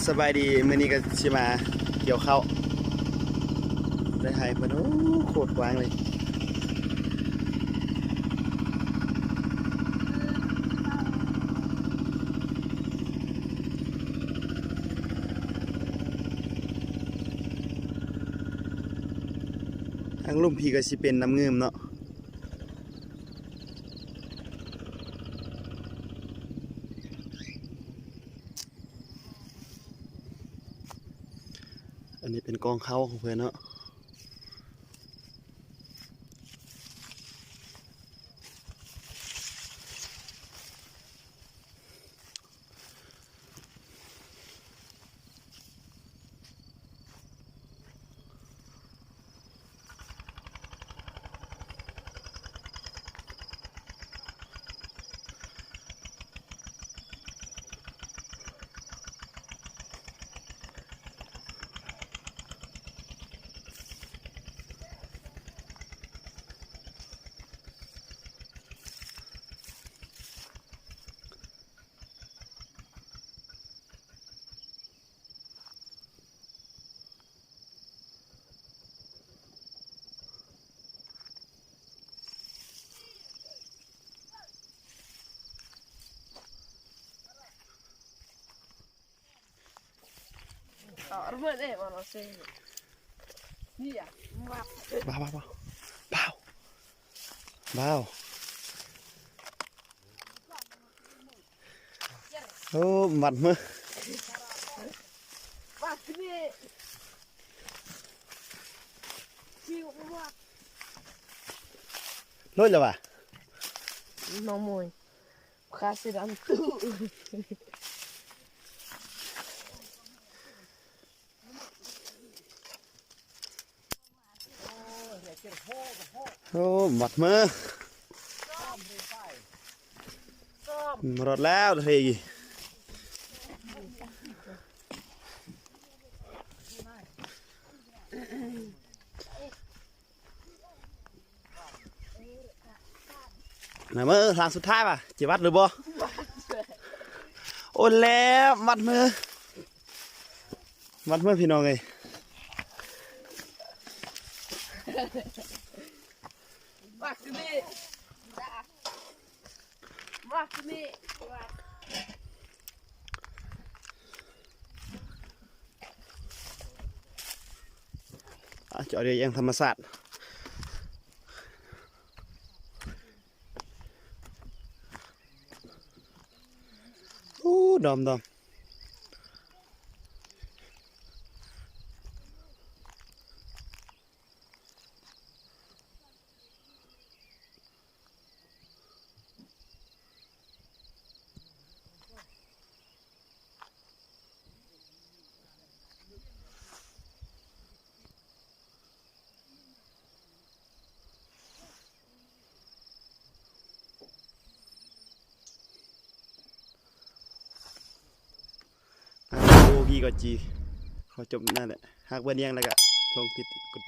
ສະບາຍດີ ມື້ນີ້ກໍຊິມາກ່ຽວເຂົ້າ ໄດ້ໄຮ່ເພິ່ນ ໂອ້ ໂຄດກວ້າງເລີຍ. ທາງລຸ່ມພີ້ກໍຊິເປັນນ້ຳງື່ມເນາະ. ອັນນີ້ເປັນກອງເຂົ້າຂອງເພິ່ນເນາະ. ອໍ ເຣີຍເດ້ ມາເນາະ ເຊ ນີ້ອະ ມາ ບາວ ບາວ ບາວ ບາວ. ໂອ້ ມັດມື ລຸຍແລ້ວຫວາ ນ້ອງມວຍ ຄາເຊດຳຕູ້. ໂອ້ ມັດມື ຮອດແລ້ວເຮີ້ຍ. ນະ ມື້ທາງສຸດທ້າຍວ່າ ຊິວັດຫຼືບໍ່? ໂອ້ ແລ້ວ ມັດມື ມັດມື ພີ່ນ້ອງເອີຍ. ອາ ຈອດຢູ່ຢ່າງທຳມະຊາດ. ໂອ້ ດອມໆ. ອ່າ ໂອເຄ ກໍຈີ ຂໍຈົບນັ້ນແຫຼະ. ຫາກເບິ່ງຫຍັງແລ້ວກໍລົງຕິດກົດ